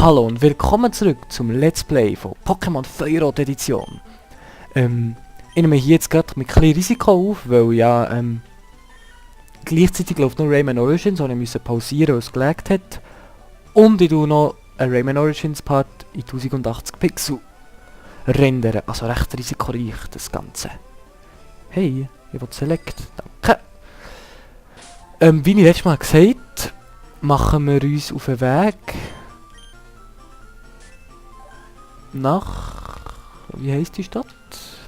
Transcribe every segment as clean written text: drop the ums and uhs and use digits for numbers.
Hallo und willkommen zurück zum Let's Play von Pokémon Feuerrot Edition. Ich nehme hier jetzt gerade mit ein bisschen Risiko auf, weil ja gleichzeitig läuft noch Rayman Origins, und ich musste pausieren, weil es gelegt hat. Und ich tue noch einen Rayman Origins Part in 1080 Pixel rendern, also recht risikoreich das Ganze. Hey, ich will Select, danke. Wie ich letztes Mal gesagt, machen wir uns auf den Weg nach, wie heisst die Stadt?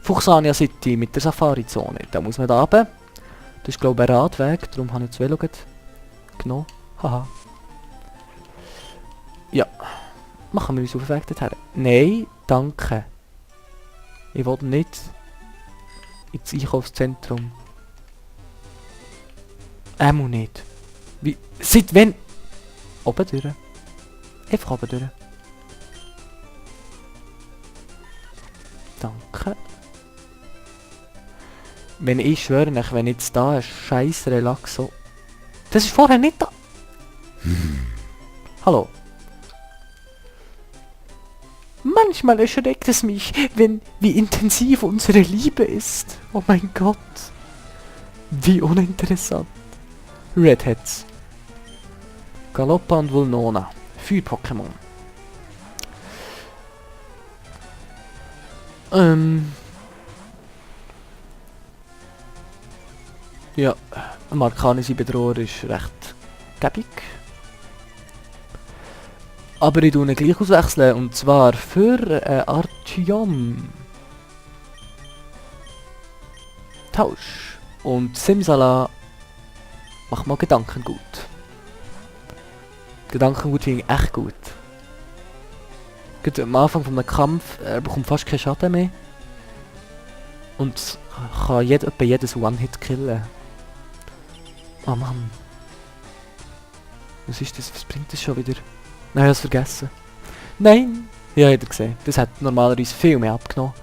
Fuchsania City mit der Safari-Zone. Da muss man da runter. Das ist glaube ich ein Radweg, darum habe ich das Velo genommen. Haha. Ja. Machen wir uns auf den Weg dorthin. Nein, danke. Ich will nicht ins Einkaufszentrum. Muss nicht. Wie? Seit wenn? Oben durch. Einfach oben durch. Danke. Wenn ich schwöre, wenn jetzt da ein scheiß Relaxo... Das ist vorher nicht da... Hallo. Manchmal erschreckt es mich, wie intensiv unsere Liebe ist. Oh mein Gott. Wie uninteressant. Redheads. Galoppa und Vulnona. 4 Pokémon. Ja, ein markanische Bedrohung ist recht gäbig. Aber ich tue ihn gleich auswechseln, und zwar für Artyom. Tausch. Und Simsala macht mal Gedankengut. Gedankengut finde ich echt gut. Gerade am Anfang von einem Kampf, er bekommt fast keinen Schaden mehr. Und kann etwa jedes One-Hit killen. Oh Mann. Was ist das? Was bringt das schon wieder? Nein, ich habe es vergessen. Nein! Ja, habt ihr gesehen. Das hat normalerweise viel mehr abgenommen.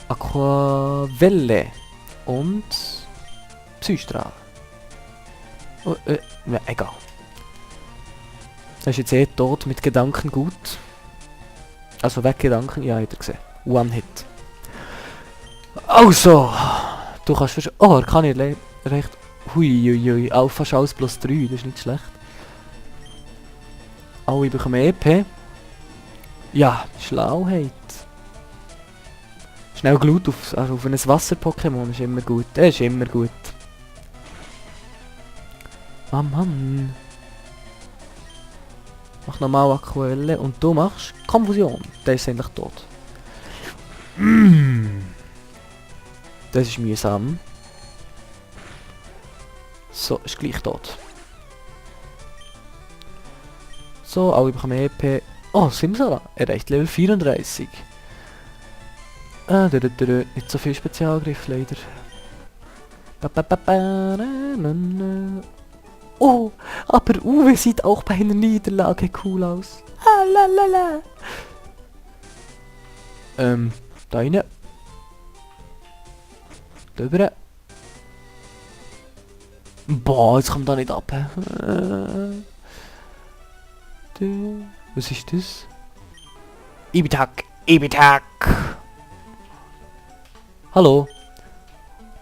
Aquavelle. Und... Psystrahl. Oh, ja, egal. Das ist jetzt eh tot mit Gedankengut. Also weg Gedanken, ja, habt ihr gesehen. One-Hit. Also! Du kannst verstehen... Oh, er kann nicht recht... Huiuiui, auch fast alles plus 3, das ist nicht schlecht. Alle bekommen EP. Ja, Schlauheit. Schnell Glut auf ein Wasser-Pokémon ist immer gut. Das ist immer gut. Ah Mann. Mach nochmal Aquelle und du machst Konfusion. Der ist endlich tot. Das ist mühsam. So, ist gleich tot. So, alle bekommen EP. Oh, Simsala erreicht Level 34. Nicht so viel Spezialgriff leider. Oh, aber Uwe sieht auch bei einer Niederlage cool aus. Ah, lalala. Da rein. Da rüber. Boah, jetzt kommt da nicht ab. Was ist das? Ibitak! Ibitak! Hallo?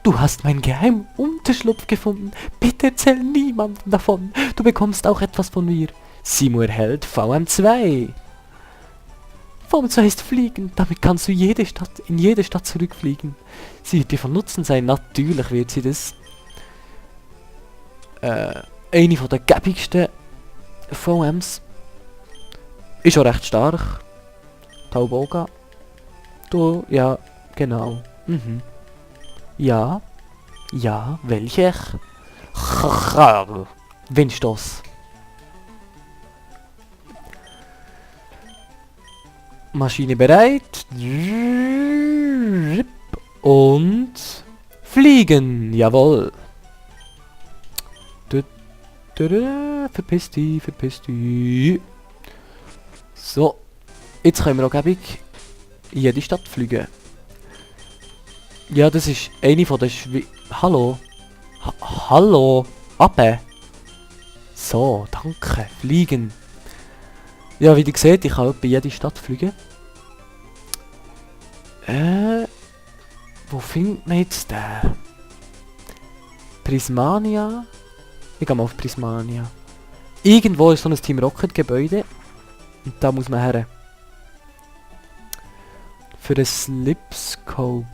Du hast meinen geheimen Unterschlupf gefunden. Bitte erzähl niemandem davon. Du bekommst auch etwas von mir. Simo erhält VM2. VM2 ist Fliegen. Damit kannst du in jede Stadt zurückfliegen. Sie wird dir von Nutzen sein. Natürlich wird sie das. Eine von der gäbigsten VMs. Ist auch recht stark. Tauboga. Du, ja, genau. Ja. Ja, welche? Windstoß. Maschine bereit. Und fliegen. Jawohl. Verpiss dich, verpiss dich. So, jetzt können wir auch gäbig in jede Stadt fliegen. Ja, das ist eine von der Hallo? Hallo? Abe? So, danke. Fliegen. Ja, wie ihr seht, ich kann bei jeder Stadt fliegen. Wo findet man jetzt den? Prismania? Ich gehe mal auf Prismania. Irgendwo ist so ein Team Rocket Gebäude. Und da muss man her. Für den Slipscope.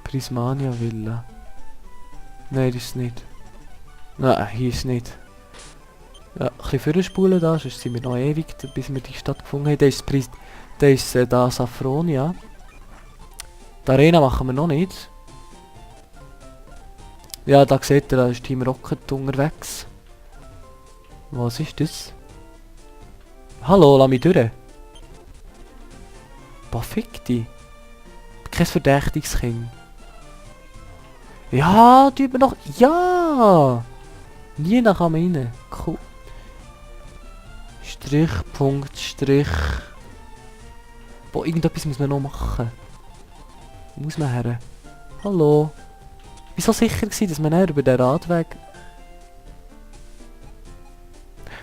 Prismania Villa. Nein, das ist nicht. Nein, hier ist nicht. Ja, ein bisschen vorspulen da, sonst sind wir noch ewig, bis wir die Stadt gefunden haben. Da ist da Saffronia. Die Arena machen wir noch nicht. Ja, da seht ihr, da ist Team Rocket unterwegs. Was ist das? Hallo, lass mich durch. Boah, fick dich. Kein verdächtiges Kind. Ja, die über noch. Ja! Nie nach am rein. Cool. Strich, Punkt, Strich. Boah, irgendetwas muss man noch machen. Muss man her. Hallo. Wieso sicher gewesen, dass man dann über den Radweg...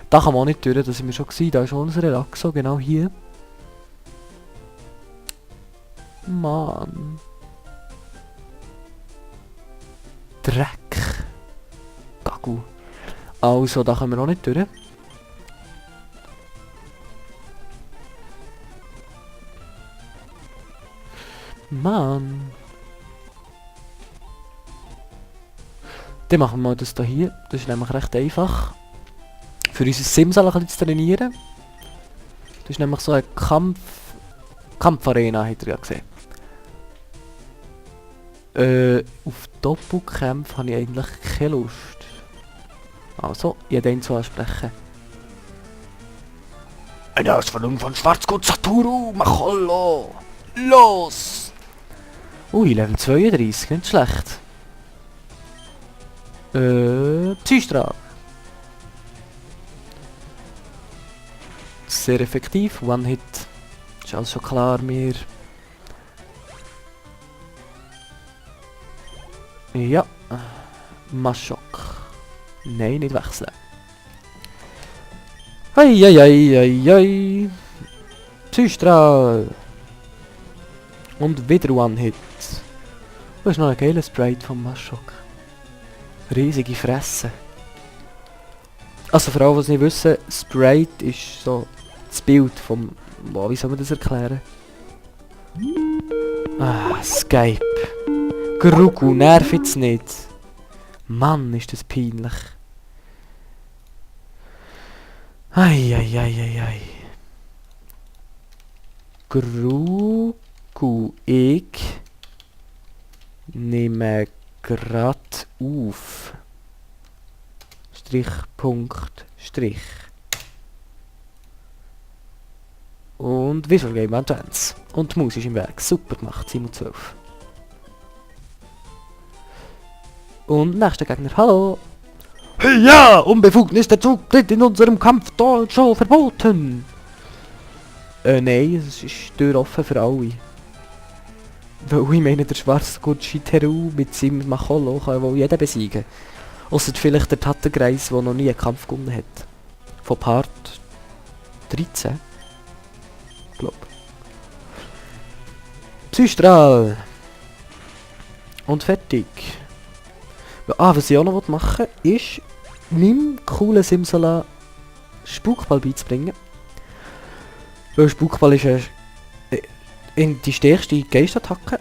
Da kann man auch nicht durch, da sind wir schon gewesen. Da ist unser Relaxo, genau hier. Mann. Dreck. Gagu. Also, da können wir auch nicht durch. Mann. Dann machen wir mal das hier. Das ist nämlich recht einfach. Für unser Simsal ein bisschen zu trainieren. Das ist nämlich so eine Kampfarena, habt ihr ja gesehen. Auf Doppelkämpfe habe ich eigentlich keine Lust. Also, jeden zu ansprechen. Eine Ausführung von Schwarzgott Satoru Machollo! Los! Ui, Level 32, nicht schlecht. Psystrahl. Sehr effektiv, One-Hit. Ist also klar, mir. Ja. Maschok. Nein, nicht wechseln. Eieieiei. Psystrahl. Und wieder One-Hit. Das ist noch ein geiler Sprite vom Maschok. Riesige Fresse. Also für alle, die es nicht wissen, Sprite ist so das Bild vom... Boah, wie soll man das erklären? Ah, Skype. Grugu, nerv jetzt nicht. Mann, ist das peinlich. Eieieiei. Grugu, ich nehme grad auf. Strich, Punkt, Strich. Und Visual Game Advance. Und die Maus ist im Weg. Super gemacht, 7/12. Und nächster Gegner, hallo! Hey, ja! Unbefugnis der Zutritt in unserem Kampf dort schon verboten! Nein, es ist die Tür offen für alle. Weil ich meine, der schwarze Shiteru mit seinem Machollo kann wohl jeden besiegen. Ausser vielleicht der Tattenkreis, der noch nie einen Kampf gewonnen hat. Von Part 13. Glaub. Psystrahl! Und fertig. Was ich auch noch machen will, ist meinem coolen Simsala Spukball beizubringen. Weil Spukball ist die stärkste Geistattacke.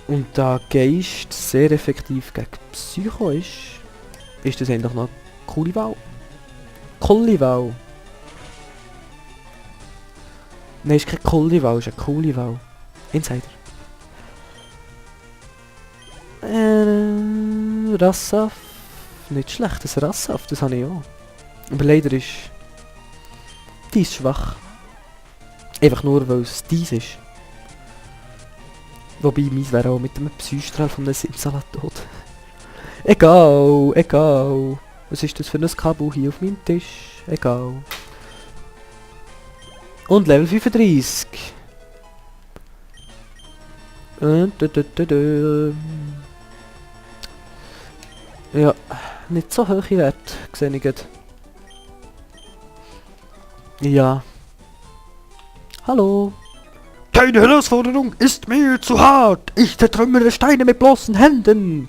Und da Geist sehr effektiv gegen Psycho ist das eigentlich noch eine coole Wahl. Coole Wahl. Nein, ist keine coole Wahl, ist eine coole Wahl. Insider. Rassaf. Nicht schlecht, das Rassaf, das habe ich auch. Aber leider ist dies schwach. Einfach nur, weil es dies ist. Wobei, meins wäre auch mit dem Psystrahl von der Simsalat tot. Egal, egal. Was ist das für ein Kabel hier auf meinem Tisch? Egal. Und Level 35. Ja, nicht so hohe Wert, sehe ich gerade. Ja. Hallo. Keine Herausforderung ist mir zu hart. Ich zertrümmere Steine mit bloßen Händen.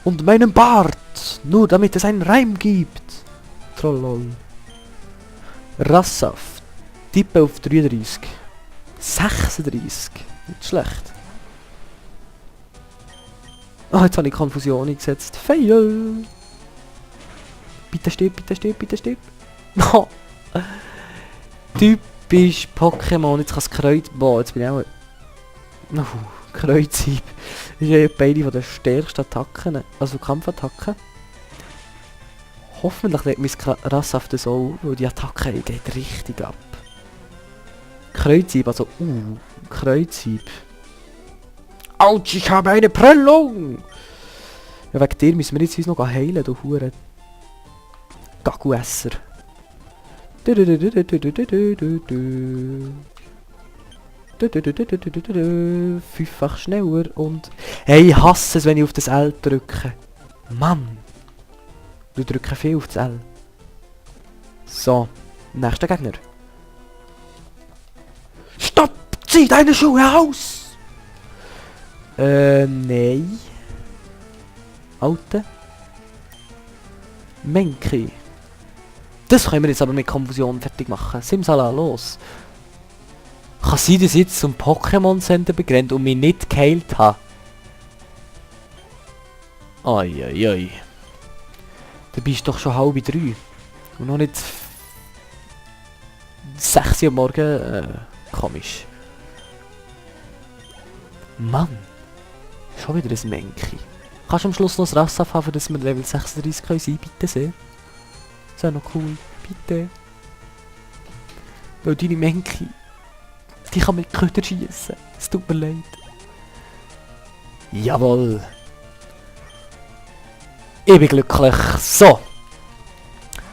Und meinem Bart. Nur damit es einen Reim gibt. Trollol. Rassaf. Tippe auf 33. 36. Nicht schlecht. Ah, jetzt habe ich Konfusion eingesetzt. Fail. Bitte stirb, bitte stirb, bitte stirb. No. Typisch Pokémon. Jetzt kann es Kreuz... Boah, jetzt bin ich auch... Kreuzhieb. Das ist ja beide von den stärksten Attacken. Also Kampfattacken. Hoffentlich legt mein Rassaf das auch, weil die Attacke geht richtig ab. Kreuzhieb, also Kreuzhieb. Autsch, ich habe eine Prellung! Ja, wegen dir müssen wir jetzt uns noch heilen, du Hure. Gaguesser. Fünffach schneller und... Hey, ich hasse es, wenn ich auf das L drücke. Mann! Du drückst viel auf das L. So, nächster Gegner. Stopp! Zieh deine Schuhe aus! Nein. Alte. Menki. Das können wir jetzt aber mit Konfusion fertig machen. Simsala, los. Kann sein, dass ich jetzt zum Pokémon Center begrenzt und mich nicht geheilt habe. Ai. Da bist du doch schon 2:30. Und noch nicht 6 Uhr morgen. Komisch. Mann. Schon wieder ein Menki. Kannst du am Schluss noch das Rassaf haben, dass wir Level 36 können sein? Bitte sehr. Das wäre noch cool. Bitte. Weil deine Menki, die kann mit Köder schießen. Es tut mir leid. Jawohl. Ich bin glücklich. So.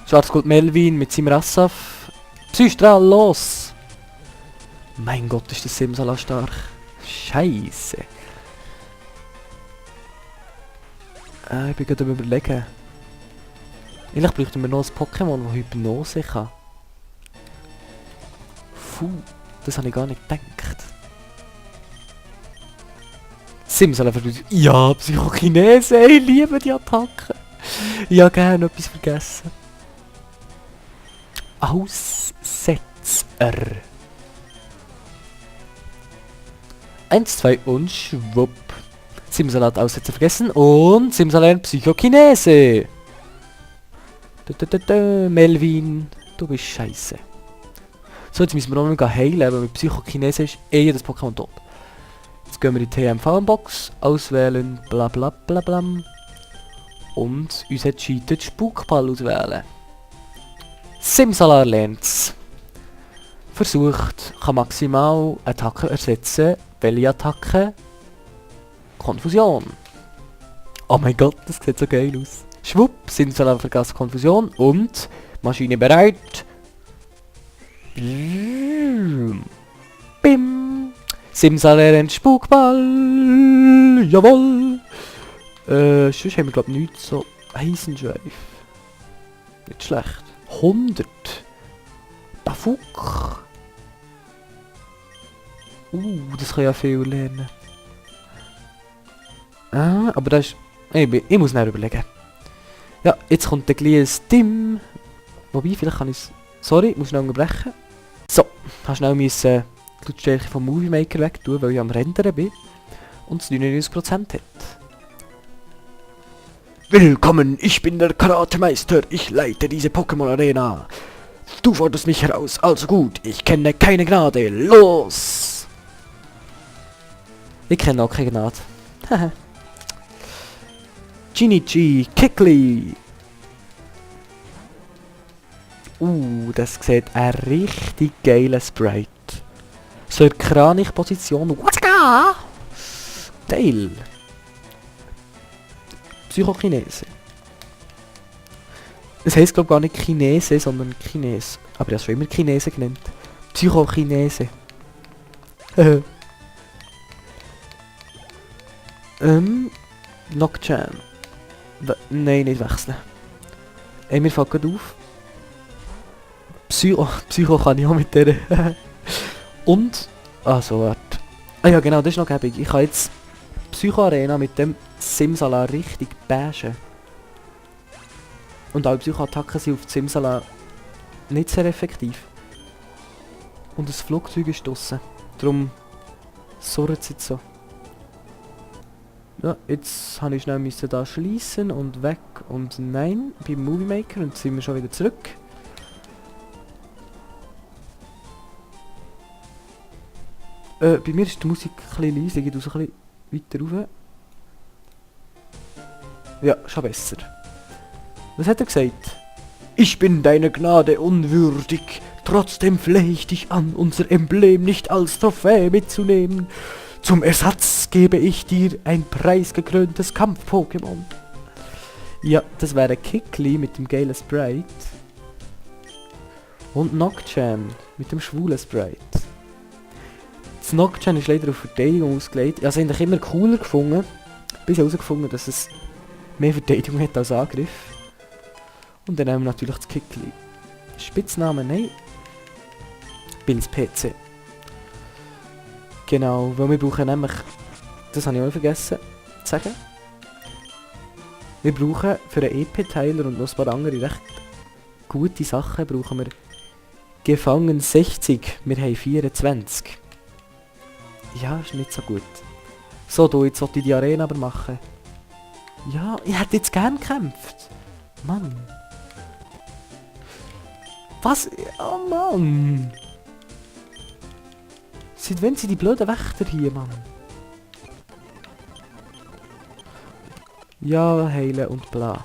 Schwarzgold Melvin mit seinem Rassaf. Psystrahl, los. Mein Gott, ist das Simsala stark. Scheiße. Ich bin gerade am Überlegen. Eigentlich bräuchten wir noch ein Pokémon, das Hypnose kann. Puh, das habe ich gar nicht gedacht. Simsala verdammt. Ja, Psychokinese, ich liebe die Attacke. Ich habe gerne etwas vergessen. Aussetzer. 1, 2 und schwupp. Simsala hat Aussetzer vergessen und Simsala lernt Psychokinese. Melvin, du bist scheiße. So, jetzt müssen wir noch mal heilen, weil mit Psychokinese ist jedes Pokémon tot. Jetzt gehen wir in die TMV-Box, auswählen, bla bla bla bla. Und uns entschieden Spukball auswählen. Simsala lernt's. Versucht, kann maximal Attacken ersetzen. Welche Attacke? Konfusion. Oh mein Gott, das sieht so geil aus. Schwupp, Simsala vergaß Konfusion und Maschine bereit. Bim. Simsala rennt Spukball. Jawohl. Sonst haben wir glaube ich nichts so. Eisenschweif. Nicht schlecht. 100. Bafuk. Das kann ja viel lernen. Ah, aber das ist... Ich muss nicht überlegen. Ja, jetzt kommt der gleiche Stim. Wobei, vielleicht kann ich es... Sorry, ich muss schnell unterbrechen. So, habe schnell die Lautstärke vom Movie Maker weg tun, weil ich am Rendern bin. Und es 99% hat. Willkommen, ich bin der Karate-Meister. Ich leite diese Pokémon-Arena. Du forderst mich heraus, also gut. Ich kenne keine Gnade. Los! Ich kenne auch keine Gnade. Haha. Ginichi, Kikli. Das sieht ein richtig geiler Sprite. So eine Kranich-Position. What's Teil. Psychokinese. Es heisst glaube gar nicht Chinese, sondern Chines. Aber ich habe schon immer Chinese genannt. Psychokinese. Nocturne. Nein, nicht wechseln. Wir fangen auf. Psycho kann ich auch mit der. Und... Also, warte. Ah ja, genau, das ist noch gäbig. Ich kann jetzt Psycho Arena mit dem Simsala richtig bashen. Und alle Psycho-Attacken sind auf die Simsala nicht sehr effektiv. Und das Flugzeug ist draussen. Darum surrt es jetzt so. Ja, jetzt habe ich schnell müssen da schließen und weg und nein, beim Movie Maker und jetzt sind wir schon wieder zurück. Bei mir ist die Musik ein bisschen leise, ich gehe so ein bisschen weiter rauf. Ja, schon besser. Was hat er gesagt? Ich bin deiner Gnade unwürdig, trotzdem flehe ich dich an, unser Emblem nicht als Trophäe mitzunehmen. Zum Ersatz gebe ich dir ein preisgekröntes Kampf-Pokémon. Ja, das wäre Kikli mit dem geilen Sprite. Und Nocturne mit dem schwulen Sprite. Das Nocturne ist leider auf Verteidigung ausgelegt. Ich habe es eigentlich immer cooler gefunden, bis ich herausgefunden, dass es mehr Verteidigung hat als Angriff. Und dann haben wir natürlich das Kikli. Spitzname, nein. Bills PC. Genau, weil wir brauchen nämlich... Das habe ich auch vergessen zu sagen. Wir brauchen für einen EP-Teiler und noch ein paar andere recht gute Sachen brauchen wir Gefangen 60. Wir haben 24. Ja, ist nicht so gut. So, du, jetzt sollte ich die Arena aber machen. Ja, ich hätte jetzt gern gekämpft. Mann. Was? Oh Mann. Seit wann sind die blöden Wächter hier, Mann? Ja, heilen und bla.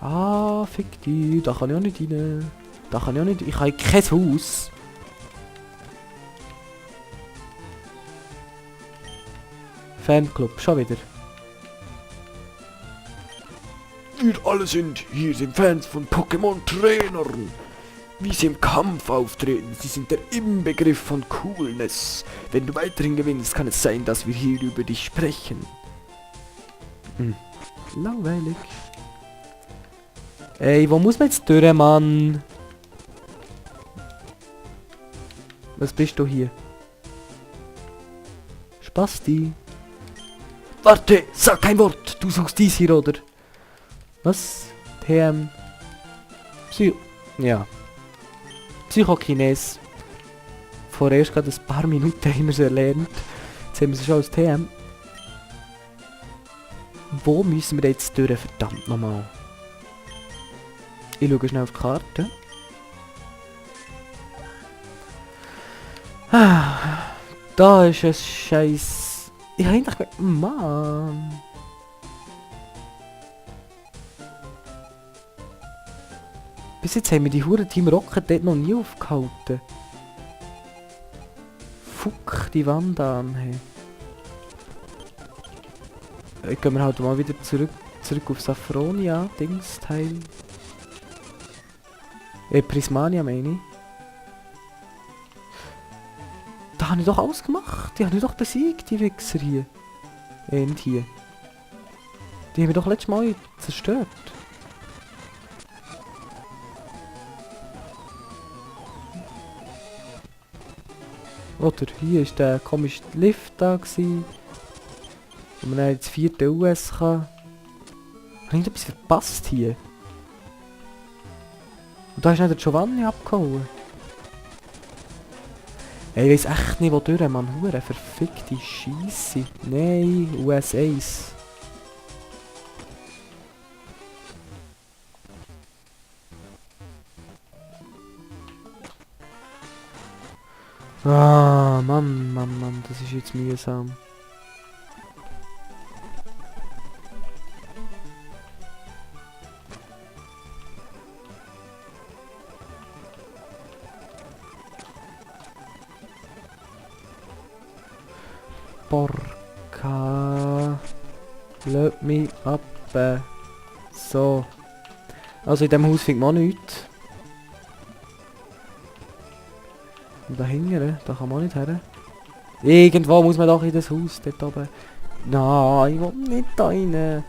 Ah, fick die. Da kann ich auch nicht rein. Da kann ich auch nicht... Ich habe kein Haus. Fanclub, schon wieder. Wir alle sind Fans von Pokémon-Trainern. Wie sie im Kampf auftreten, sie sind der Inbegriff von Coolness. Wenn du weiterhin gewinnst, kann es sein, dass wir hier über dich sprechen. Langweilig. Ey, wo muss man jetzt durch, Mann? Was bist du hier? Spasti. Warte, sag kein Wort. Du suchst dies hier, oder? Was? TM. Ja. Psychokines. Vorerst gerade ein paar Minuten haben wir es erlernt. Jetzt haben wir es schon als TM. Wo müssen wir jetzt durch, verdammt nochmal? Ich schaue schnell auf die Karte. Da ist ein Scheiß. Ich habe eigentlich... Mann. Bis jetzt haben wir die Hure Team Rocket dort noch nie aufgehalten. Fuck die Wand an, hey. Gehen wir halt mal wieder zurück auf Saffronia, Dingsteil. Prismania meine ich. Da habe ich doch alles gemacht. Die habe ich doch besiegt, die Wichser hier. Und hier. Die haben wir doch letztes Mal zerstört. Oder hier ist der komische Lift da gsi. Und man dann ins 4. US kann. Habe ich etwas verpasst hier? Und da ist nicht der Giovanni abgehauen. Ey, ich weiss echt nicht, wo durch, Mann. Hure verfickte Scheisse. Nein, US 1. Ah, Mann, das ist jetzt mühsam. Porca. Lass mich ab. So. Also in diesem Haus findet man nichts. Und da hinten, da kann man nicht her. Irgendwo muss man doch in das Haus dort oben. Nein, ich will nicht da rein.